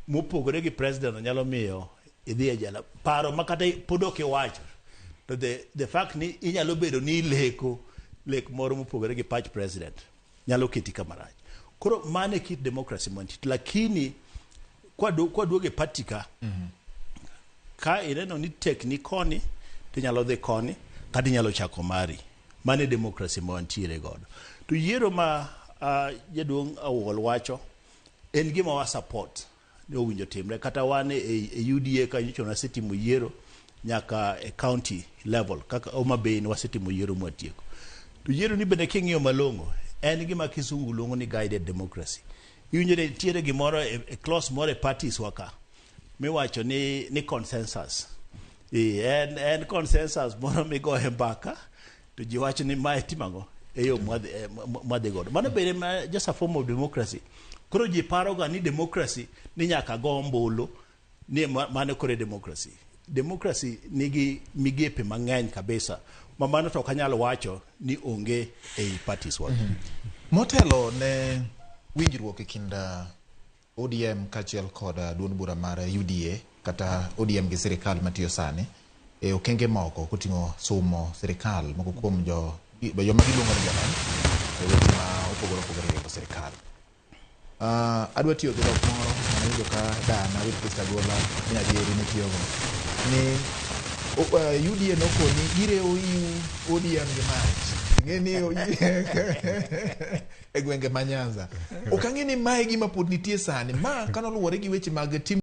Mopogore gi president nyalo miyo idhi e jela. Paro ma kata pod ok iwacho. To the fact ni inyalo bedo ni ileko lek moro mopogore gi pach president nyalo keti kama rach. Koro mano e kit democracy mantie. Lakini kwaduogo e party ka, ka ineno ni tekni koni, tinyalo dhi koni, kata inyalo chako mari. Mano e democracy ma wantiere godo. To yiero ma jaduong' Awuol wacho en gima wa support ni owinjo timre. Kata wan e UDA ka nyocha wasetimo yiero nyaka e county level, kaka Homa Bay ne wasetimo yiero mwatieko. To yiero ni bende king'iyo malong'o, en gima kisungu luongo ni guided democracy. Iwinjo ni nitiere gimoro e clause moro e parties wa ka miwacho ni consensus. En consensus moro migoye mbaka to ji wacho ni mae timo ang'o e yo mwadhi godo. Mano bende ma just a form of democracy. Koro ji paroga ni democracy ni nyaka go ombulu ni mano koro e democracy. Democracy nigi migepe mang'eny kabisa ma mano to ok anyal wacho ni onge ei parties wa. Motelo ne winjruok e kind ODM kaachiel kod duond bura mar UDA kata ODM gi sirikal matiyo sani e okenge moko koting'o sumo sirikal moko kuom joma giluongo ni jolony e weche ma opogore opogore e riembo sirikal. Adwa tiyo gi dhok moro manawinjo ka dana Wilkista Agola Nyadieri ne tiyogo ni UDA nokoni girewo iu ODM gi mach. Ing'e ni e gwenge ma Nyanza. Ok ang'e ni mae gima pod nitie sani. Ma kanoluwore gi weche mag tim.